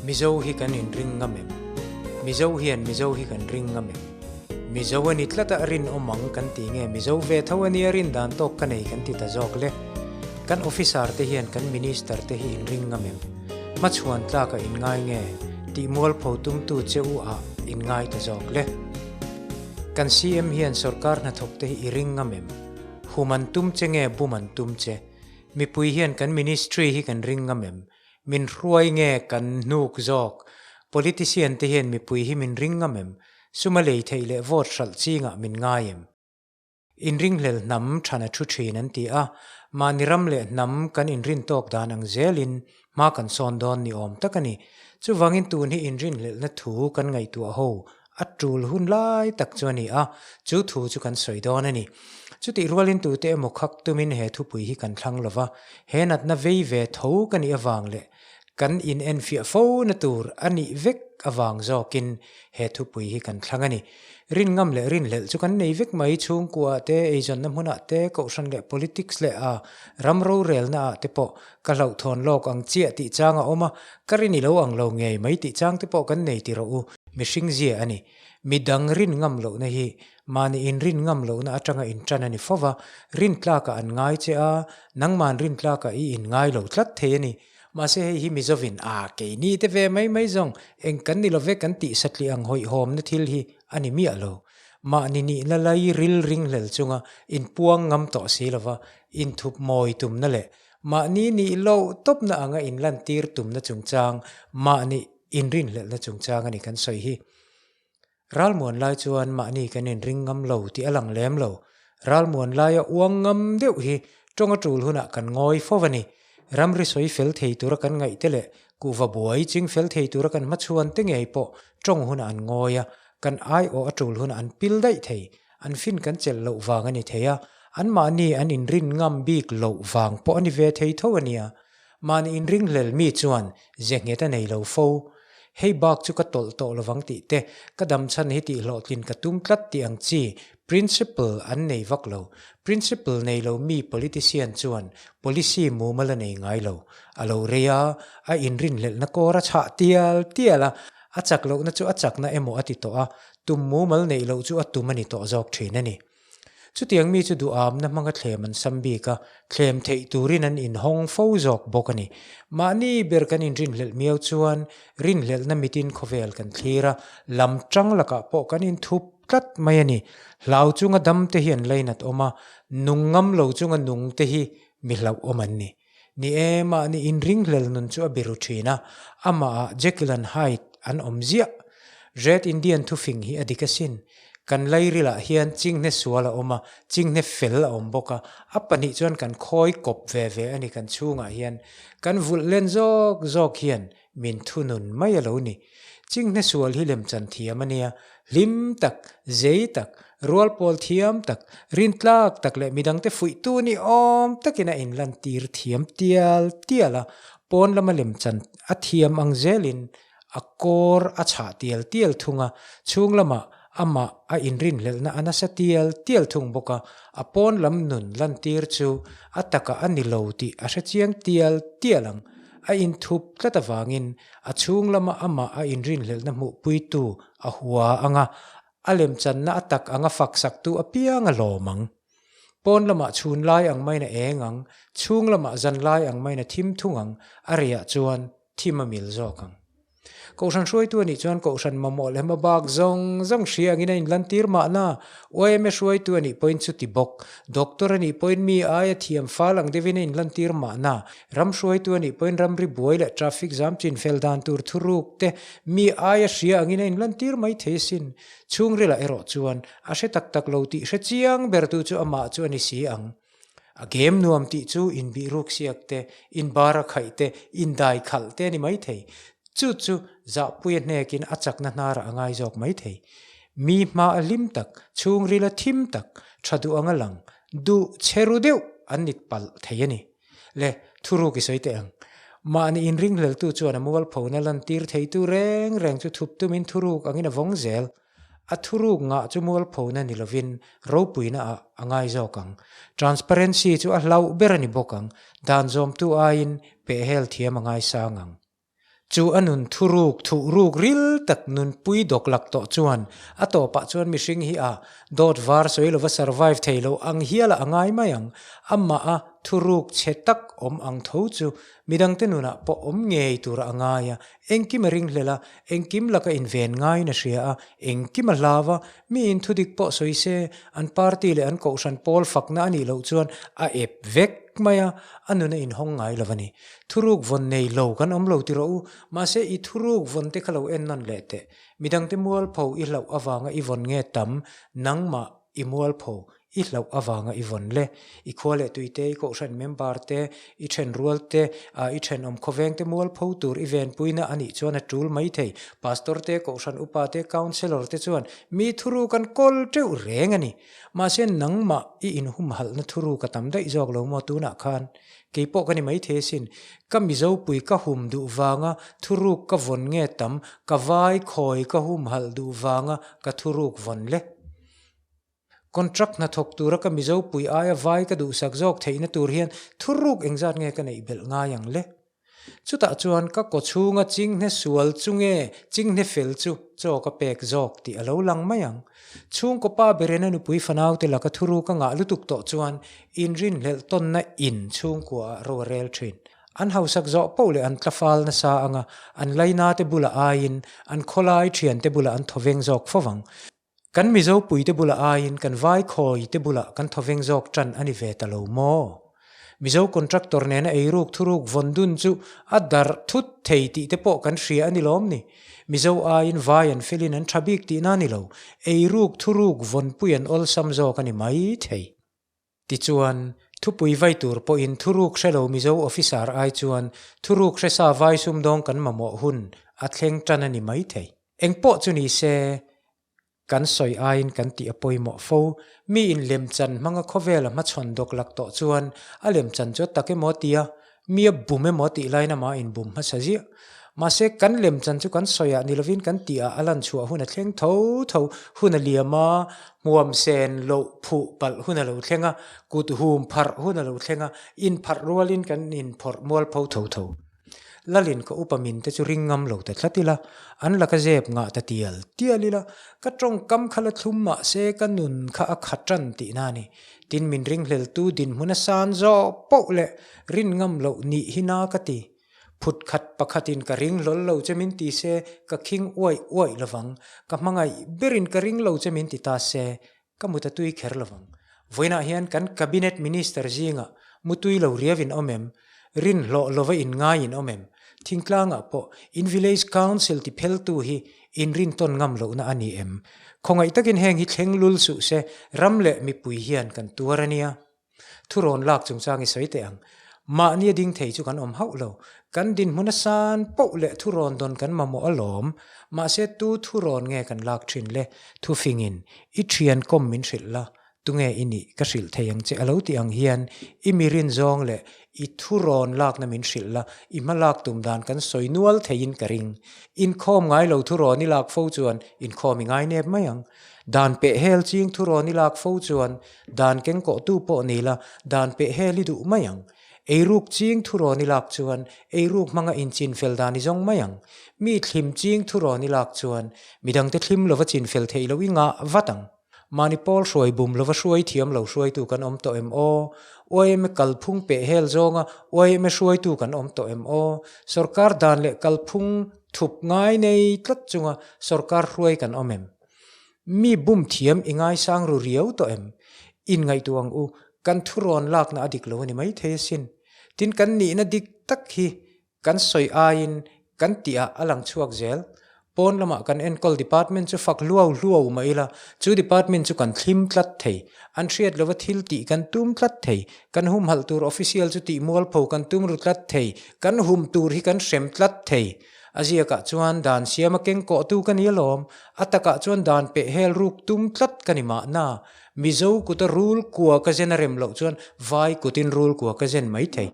Mizo hi kan inring ngam em? Mizo hian Mizo hi kan ring ngam em? Mizo a ni tlat a rinawm ang kan ti nge Mizo ve tho a nia rin dan tawk ka nei kan ti ta zawk le. Kan officer te hian kan minister te hi inring ngam em? Hmachhuan tlak a inngai nge tih mualpho tumtu che u ah inngai ta zawk le. Kan CM hian sorkar hnathawk te hi i ring ngam em? Hum an tum che nge bum an tum che? Mipui hian kan ministry hi kan ring ngam em? Min hruai nge kan hnuk zawk? Politician te hian mipui hi min ring ngam em? Suma lei theih leh vote hralh chingah min ngai em? Inringhlel hnam than a thu thin an ti a, mahni ram leh hnam kan inrin tawk dan ang zelin hma kan sawn dawn ni awm tak a ni. Chuvangin tun hi inrinhlelhna thu kan ngaihtuah ho a tul hun lai tak chu a ni a, chu thu chu kan sawi dawn a ni. Chutih rualin tute emaw khak tumin he thupui hi kan thlang lova, he natna vei ve tho ka nih avang leh kan inenfiah fo na tur a nih vek avang zawkin he thupui hi kan thlang a ni. Rin ngam leh rinhlelh chu kan nei vek mai, chhungkua te, eizawnna hmunah te, kohhran leh politics leh a ram rorelna ah te pawh ka hlauhthawn lawk ang chiah tih chang a awm a, ka rin i lo ang lo ngei mai tih chang te pawh kan nei ti rawh u. Mihring zia a ni. Midang rin ngam lohna hi mahni inrin ngam lohna atanga intan a ni fo va, rin tlakah an ngai che a, nangman rin tlakah i inngai lo tlat thei a ni. Mahse hei hi Mizovin a keini te ve mai mai zawng eng kan ni love kan tih satliah ang hawihhawmna thil hi a ni miah lo. Mahni nihna lai ril ringhlel chunga inpuang ngam tawh si lova inthup mawi tumna leh mahni nih loh tawpna anga inlantir tumna chungchang mahni inrinhlelhna chungchang a ni kan sawi hi. Ralmuan lai chuan mahni kan inring ngam lo tih a lang lem lo. Ralmuan laia uang ngam deuh hi tawng a tul hunah kan ngawi fo a ni. Ramri sawi fel thei tura kan ngaih te leh kuhva buai ching fel thei tura kan hmachhuan te ngei pawh tawng hunah an ngawi a, kan aiawh a tul hunah an pil daih thei. An fin kan chelh loh vang a ni thei a, anmahni an inrin ngam bik loh vang pawh a ni ve thei tho a nia. Mahni inringhlel mi chuan ze nghet a nei lo fo. Hei bak chu ka tawlh tawh lovang tih te, ka dam chhan hi tih hlawhtlin ka tum tlat tih ang chi principle an nei vak lo. Principle nei lo mi politician chuan policy mumal a nei ngai lo. A lo rei a, a inrinhlelhna kawr a chhah tial tial a, a chak lohna chu a chakna emaw a ti tawh a, tum mumal neih loh chu a tum a ni tawh zawk thin a ni. Chutiang mi chu duhamna hmanga thlem an sam bik a, thlem theih turin an inhawng fo zawk bawk a ni. Mahni ber kan inrinhlelh miau chuan rinhlelhna mitin khawvel kan thlir a, lam tang lakah pawh kan inthup tlat mai a ni. Hlau chunga dam te hi an lainat awm a, nung ngam lo chunga nung te hi mi hlauhawm an ni. Ni e, mahni inringhlel nun chu a biru thin a, amahah Jekyll and Hyde an awm ziah. Red Indian thufing hi a dik asin. Kan lairilah hian chinghne sual a awm a, chinghne fel a awm bawk a, a pahnih chuan kan khawi kawp ve ve a ni kan chhungah hian. Kan vulh len zawk zawk hian min thunun mai a lo ni. Chinghne sual hi lemchan thiam a nia, hlim tak, zei tak, rual pawl thiam tak, rintlak tak leh midangte fuihtu ni awm takin a inlantir thiam tial tial a, pawn lama lemchan a thiam ang zelin a kawr a chhah tial tial thung a, chhung lamah amah a inrinhlelhna a nasa tial tial thung bawk a, a pawn lam nun lantir chu a takah a ni lo tih a hrechiang tial tial ang. A inthup tlat avangin a chhung lama amah a inrinhlelhna hmuhpuitu a hua ang a, a lemchanna a tak anga faksaktu apiang a lawm ang. Pawn lamah chhun lai ang maiin a eng ang, chhung lamah zan lai ang maiin a thim thung ang, a reiah chuan thim a mil zawk ang. Kohhran hruaitu a nih chuan kohhran mamawh leh hmabak zawng zawng hria angin a inlantir mahna. YMA hruaitu a nih pawhin chuti bawk. Doctor a nih pawhin mi aia thiam fal ang deuhin a inlantir mahna. Ram hruaitu a nih pawhin ramri buai leh traffic zam chinfel dan tur thuruk te mi aia hria angin a inlantir mai thei asin. Chhungrilah erawh chuan a hre tak tak lo tih hre chiang bertu chu amah chu a ni si ang. A game nuam tih chu inbihruk siak te, inbar a khaih te, indai khalh te a ni mai thei. Chu chu zahpui a hnekin a chakna hnarah a ngai zawk mai thei. Mi hma a hlim tak, chhungril a thim tak, tha duh anga lang, duh che ru deuh an ni palh thei a ni. Le, thuruk i sawi teh ang. Mahni inringhleltu chuan a mualphona lantir theitu reng reng chu thup tumin thuruk angin a vawng zel. A thuruk ngah chu mualphona ni lovin ropuina ah a ngai zawk ang. Transparency chu a hlauh ber a ni bawk ang. Dan zawmtu aiin pehhel thiam a ngaisang ang. Chu a nun thuruk, thuhruk ril tak nunpui dawklak tawh chuan a tawpah chuan mihring hi a dawt var sawi lova survive thei lo ang hialah a ngai mai ang. Amah a thuruk chhe tak awm ang tho chu midangte nunah pawh awm ngei tura a ngai a, engkim a ringhlel a, engkim laka inven ngaiin a hria a, engkim a hlau a, miin thudik pawh sawi se, an party leh an kohhran pawl fakna a nih loh chuan a ep vek mai a, a nun a inhawng ngai lo a ni. Thuruk vawn nei lo kan awm lo ti rawh u, mahse i thuruk vawn te kha lo en nawn leh teh. Midangte mualpho i hlauh avanga i vawn nge tam, nangmah i mualpho i hlauh avanga i vawn le. I khua leh tui te, i kohhran member te, i thenrual te, i thenawm khawveng te mualpho tur i venpuina a nih chuan a tul mai thei. Pastor te, kohhran upa te, councellor te chuan mi thuruk an kawl teuh reng a ni. Mahse nangmah i inhumhalhna thuruk a tam daih zawk lo maw tunah khan? Kei pawh ka ni maithei asin. Ka Mizopui ka hum duh vanga thuruk ka vawn nge tam, ka vai khawi ka humhalh duh vanga ka thuruk vawn le. Contract hnathawk tura ka Mizopui aia vai ka duhsak zawk theihna tur hian thuruk engzat nge ka neih belh ngai ang le? Chutah chuan ka kawchhunga chinghne sual chu nge chinghne fel chu chaw ka pek zawk tih a lo lang mai ang. Chhungkaw pa berena nupui fanaute laka thuruk a ngah lutuk tawh chuan inrinhlelh tawnna in chhungkuaah ro a rel thin. An hausak zawh poh leh an tlafal nasa anga an lainate bulah aiin an khawlai thiante bulah an thawveng zawk fo vang. Kan Mizo puite bulah aiin kan vai khawi te bulah kan thawveng zawk tan a ni ve ta lo maw? Mizo contractor nena eiruk thuruk vawn dun chu a darh thut thei tih te pawh kan hria a ni lawm ni? Mizo aiin vai an felin an tha bik tihna a ni lo, eiruk thuruk vawnpui an awlsam zawk a ni mai thei. Tichuan, thupui vai tur pawhin thuruk hre lo Mizo officer ai chuan thuruk hre sa vai sumdawng kan mamawh hun a thleng tan a ni mai thei. Engpawh chu ni se, kan sawi aiin kan tih a pawimawh fo. Miin lemchan hmanga khawvela hmachhawn dawk lak tawh chuan a lemchan chu a tak emaw tia Mi a bum emaw tih laiin amah a inbum hmasa ziah. Mahse, kan lemchan chu kan sawiah ni lovin kan tihah a lan chhuah hun a thleng tho tho. Hun a liam a, hmuam sen loh phuh palh hun a lo thleng a, kut hum pharh hun a lo thleng a, inpharh rualin kan inphawrh mualpho tho tho. Lalin ka upa min te chu ring ngam lo ta tlat ila, an laka zep ngah ta tial tial ila, ka tawngkam kha la thlum mahse ka nun kha a kha tan tihna a ni. Tin min ringhleltu dinhmun a san zawh poh leh rin ngam loh nih hi na ka ti. Phut khat pakhatin ka ring hlawl lo che min ti se ka khing uaih uaih lovang, ka hmangaih berin ka ring lo che min ti ta se ka mut a tui kher lovang. Vawiinah hian kan Cabinet Minister zingah mutui lo riauin awm em? Rin hlawh lova in ngaiin awm em? Thingtlangah pawh in Village Council ti pheltu hi in rintawn ngam lohna a ni em? Khawngaih takin heng hi thleng lul suh se, ram leh mipui hian kan tuar a nia. Thurawn lak chungchang i sawi teh ang. Mahni a ding thei chu kan awm hauh lo. Kan dinhmun a san poh leh thurawn dawn kan mamawh alawm. Mahse tu thurawn nge kan lak thin le? Thufingin i thian kawm min hrilh la, Tunge i nih ka hrilh thei ang che a lo tih ang hian i mi rin zawng leh i thurawn lakna min hrilh la, i hma lak tum dan kan sawi nual theiin ka ring. Inkhawm ngai lo thurawn i lak fo chuan inkhawm i ngai nep mai ang. Dan peh hel ching thurawn i lak fo chuan dan kengkawhtu pawh ni la, dan peh hel i duh mai ang. Eiruk ching thurawn i lak chuan eiruk hmanga inchinfel dan i zawng mai ang. Mi thlim ching thurawn i lak chuan midangte thlim lova chinfel theih loh i ngah vat ang. Mahni pawl hruai bum lova hruai thiam lo hruaitu kan awm tawh em aw? Yma kalphung peh hel zawnga yma hruaitu kan awm tawh em aw? Sorkar dan leh kalphung thup ngai nei tlat chunga sorkar hruai kan awm em? Mi bum thiam i ngaisang ru riau tawh em? Inngaihtuah ang u, kan thurawn lakna a dik lo a ni maithei asin. Tin, kan nihna dik tak hi Kan sawi aiin kan tihah a lang chhuak zel. Pawn lamah kan enkawl department chu fak hluau hluau mah ila, chu department chu kan thlim tlat thei. An hriat lova thil tih kan tum tlat thei. Kan humhalh tur official chu tih mualpho kan tum ru tlat thei. Kan hum tur hi kan hrem tlat thei. A ziakah chuan dan siama kengkawhtu ka ni alawm. A takah chuan dan peh hel ruk tum tlat ka ni mahna. Mizo kuta rul kua ka zen a rem loh chuan vai kutin rul kua ka zen mai thei.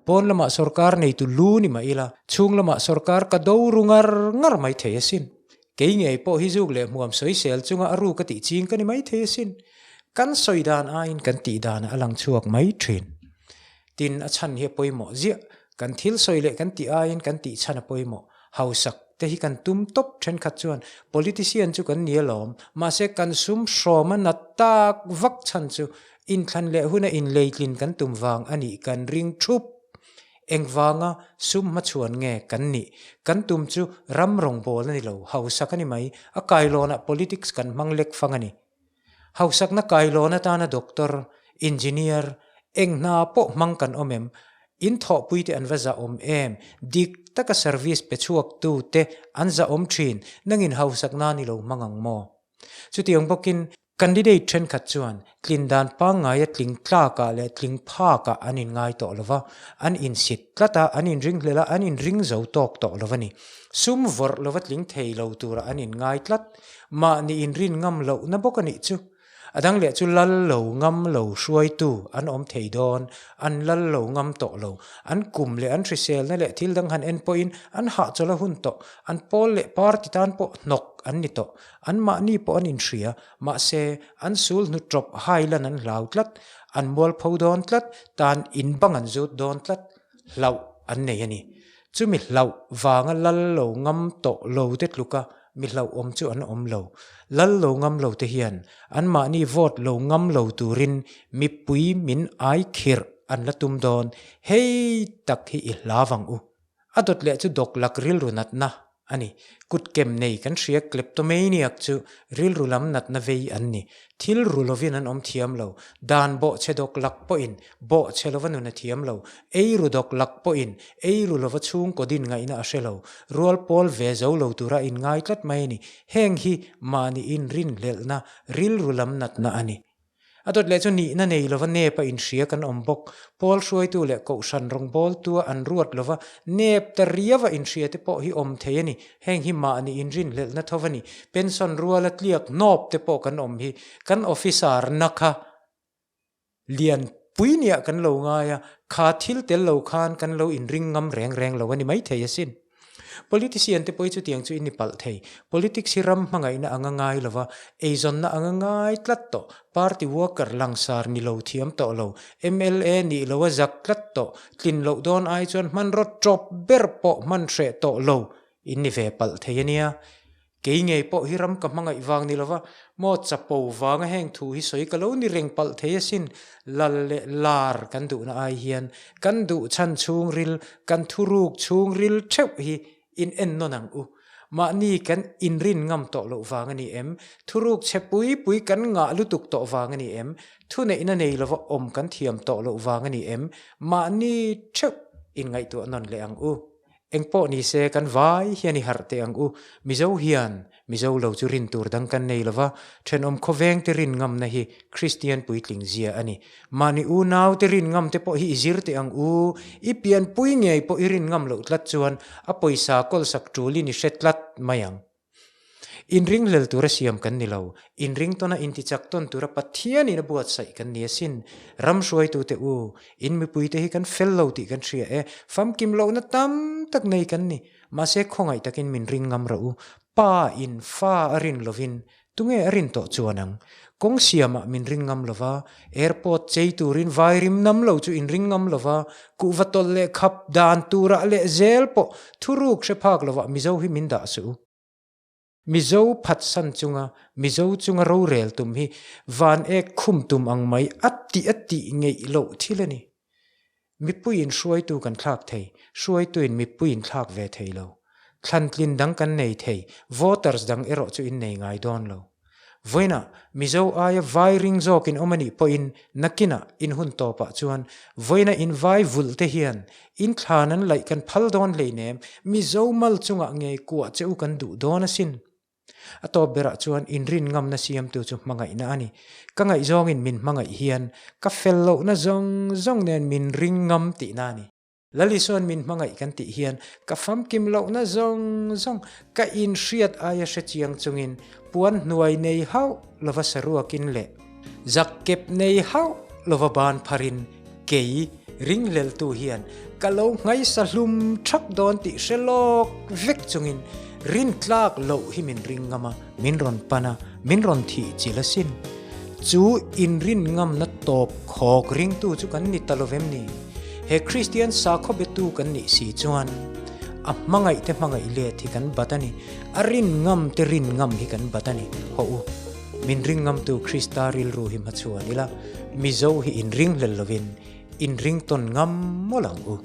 Pawn lamah sorkar neitu lu ni mah ila, chhung lamah sorkar ka do ru ngar ngar mai thei asin. Kei ngei pawh hi zuk leh hmuam sawisel chunga a ru ka tih ching ka ni mai thei asin. Kan sawi dan aiin kan tih danah a lang chhuak mai thin. Tin, a chhan hi a pawimawh ziah. Kan thil sawi leh kan tih aiin kan tih chhan a pawimawh. Hausak te hi kan tum tawp thenkhat chuan politician chu kan ni alawm, mahse kan sum hrawm a nat tak vak chhan chu inthlan leh huna inleitlin kan tum vang a nih kan ring thup. Engvanga sum hmachhuan nge kan nih? Kan tum chu ram rawngbâwl a ni lo, hausak a ni mai, a kailawnah politics kan hmang lek fang a ni. Hausakna kailawn atana doctor, engineer, eng hna pawh hmang kan awm em? In thawhpuite an va zahawm em? Dik taka service pe chhuaktu te an zahawm thin, nangin hausakna ni lo hmang ang maw? Chutiang bawkin candidate thenkhat chuan tlin dan pangngaia tling tlakah leh tling phakah an inngai tawh lo va, an insit tlat a, an inringhlel a, an inring zo tawk tawh lo a ni. Sum vawrh lova tling thei lo turah an inngai tlat. Mahni inrin ngam lohna bawk a nih chu. A dang leh chu lal lo ngam lo hruaitu an awm thei dawn, an lal lo ngam tawh lo. An kum leh an hriselna leh thil dang han en pawhin an hahchawlh a hun tawh. An pawl leh party tan pawh hnawk an ni tawh. An mahni pawh an inhria, mahse an sul hnu tawp hailan an hlau tlat, an mualpho dawn tlat, tan in bang an zut dawn tlat. Hlauh an nei a ni. Chumi hlauh vanga lal lo ngam tawh lo te tluka mi hlauhawm chu an awm lo. Lal lo ngam lo te hian anmahni vote lo ngam lo turin mipui min ai khirh an la tum dawn, hei tak hi i hla vang u. A dawt leh chu dawk lak rilru natna a ni. Kutkem nei kan hria kleptomaniac chu rilru lam natna vei an ni. Thil ru lovin an awm thiam lo. Dan bawhchhe dawk lak pawhin bawhchhe lova nun a thiam lo. Ei ru dawk lak pawhin ei ru lova chhungkaw din ngaihna a hre lo. Rual pawl ve zo lo tura inngai tlat mai a ni. Heng hi mahni inrinhlelhna rilru lam natna a ni. A dawt leh chu nihna nei lova nep a inhria kan awm bawk. Pawl hruaitu leh kohhran rawngbawltua an ruat lova nep ta riau a inhria te pawh hi awm thei a ni. Heng hi mahni inrinhlelhna tho a ni. Pension ruala tliak hnawp te pawh kan awm hi. Kan officer na kha lian pui niah kan lo ngai a, kha thil tel lo khan kan lo inring ngam reng reng lo a ni maithei asin. Politician te pawh hi chutiang chu i ni palh thei. Politics hi ram hmangaihna anga ngai lova, eizawnna anga ngai tlat tawh, party worker langsar ni lo thiam tawh lo, mla nih lo a zak tlat tawh, tlin loh dawn ai chuan hmanraw tawp ber pawh hman hreh tawh lo in ni ve palh thei a nia. Kei ngei pawh hi ram ka hmangaih vang ni lova, maw chapo vanga heng thu hi sawi ka lo ni reng palh thei asin, lal leh lar kan duhna ai hian kan duh chhan chhungril, kan thuruk chhungril theuh hi in en nawn ang u. Mahni kan inrin ngam tawh loh vang a ni em? Thuruk chhe pui pui kan ngah lutuk tawh vang a ni em? Thuneihna nei lova awm kan thiam tawh loh vang a ni em? Mahni theuh inngaihtuah nawn leh ang u. Engpawh ni se kan vai hian i harh teh ang u. Mizo hian Mizo lo chu rin tur dang kan nei lova, thenawm khawveng te rin ngamna hi Kristian puitling zia a ni. Mahni unau te rin ngam te pawh hi i zir teh ang u. I pianpui ngei pawh i rin ngam loh tlat chuan a pawisa kawlsak tulin i hre tlat mai ang. Inringhlel tura siam kan ni lo. Inringtawna intichak tawn tura Pathianin a buatsaih kan ni asin. Ram hruaitute u, in mipuite hi kan fel lo tih kan hria e. Famkim lohna tam tak nei kan ni. Mahse khawngaih takin min ring ngam rawh u. Pa in fa a rin lovin tunge a rin tawh chuan ang? Kawng siamah min ring ngam lova, airport chei turin vai rim nam lo chu in ring ngam lova, kuhva tawlh leh khap dan turah leh zel pawh thuruk hre phak lovah Mizo hi min dah suh u. Mizo phatsan chunga Mizo chunga rorel tum hi van ek khum tum ang mai a tih a tih ngeih loh thil a ni. Mipuiin hruaitu kan thlak thei, hruaituin mipuiin thlak ve thei lo. Thlantlin dang kan nei thei, voters dang erawh chu in nei ngai dawn lo. Vawiinah Mizo aia vai ring zawkin awm a nih pawhin nakinah in hun tawpah chuan vawiina in vai vulh te hian in thlan an laih kan phal dawn hleinem, Mizo mal chungah ngei kuah che u kan duh dawn asin. A tawp berah chuan inrin ngamna siamtu chu hmangaihna a ni. Ka ngaihzawngin min hmangaih hian ka fel lohna zawng zawng nen min ring ngam tihna a ni. Lalisuan min hmangaih kan tih hian ka famkim lohna zawng zawng ka inhriat aia hrechiang chungin puan hnuai nei hauh lova saruakin leh zakkep nei hauh lova ban pharin kei ringhleltu hian ka lo nghaisa hlum thap dawn tih hre lawk vek chungin rintlak loh hi min ring ngam a, min rawn pan a, min rawn thih chilh asin. Chu inrin ngamna tawp khawk ringtu chu kan ni ta lovem ni? He Kristian sakhaw betu kan nih si chuan A hmangaih te hmangaih let hi kan bat a ni. A rin ngam te rin ngam hi kan bat a ni. Hawh u, min ring ngamtu Krista rilru hi hmachhuan ila, Mizo hi inringhlel lovin inring tawn ngam mawlh ang u.